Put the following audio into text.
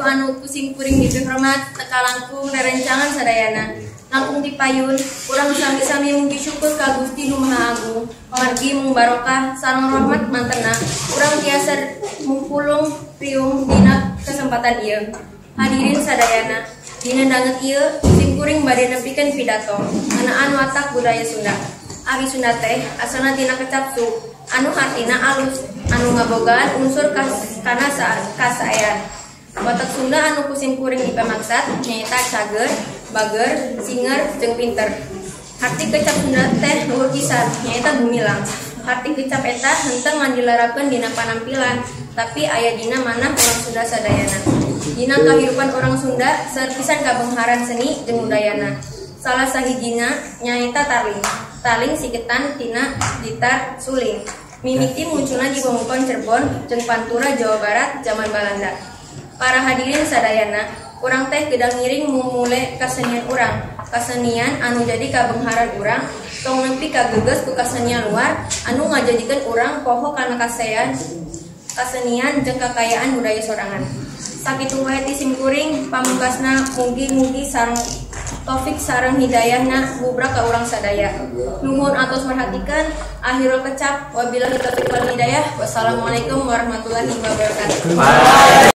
anu ku simkuring dipihormat, teka langkung rerencangan sadayana. Langkung ti payun, urang sami-sami muji syukur ka Gusti Nu Maha Agung. Margi mung barokah sareng rahmat mantena, urang tiasa mumpulung riung dina kesempatan ieu. Hadirin sadayana, dina danget ieu simkuring bade nepikeun pidato ngeunaan watak budaya Sunda. Ari Sunda teh asalna tina kecap su, anu hartina alus, anu ngabogaan unsur kana kasaean. Watak Sunda anu ku simkuring dipamaksad nyaeta cager, bager, singer, jeung pinter. Harti kecap Sunda teh luhur pisan, nyaeta gumilang. Harti kecap eta henteu ngan dilarapkeun dina panampilan, tapi aya dina manah urang Sunda sadayana. Dina kahirupan urang Sunda seueur pisan kabeungharan seni jeung budayana. Salah sahijina nyaeta tarling. Tarling siketan tina gitar suling. Mimiti munculna di wewengkon Cirebon jeung Pantura Jawa Barat zaman Balanda. Para hadirin sadayana, urang teh kedah ngiring mumule kasenian urang. Kasenian anu jadi kabeungharan urang, tong nepi kageges ku kasenian luar anu ngajadikeun urang poho kana kasenian jeung kakayaan budaya sorangan. Sakitu wae ti simkuring, pamungkasna mugi-mugi sareng taufik sareng hidayahna bubrak ka urang sadaya. Nuhun atos merhatikeun, akhirul kecap, wabillahi taufiq wal hidayah. Wassalamualaikum warahmatullahi wabarakatuh.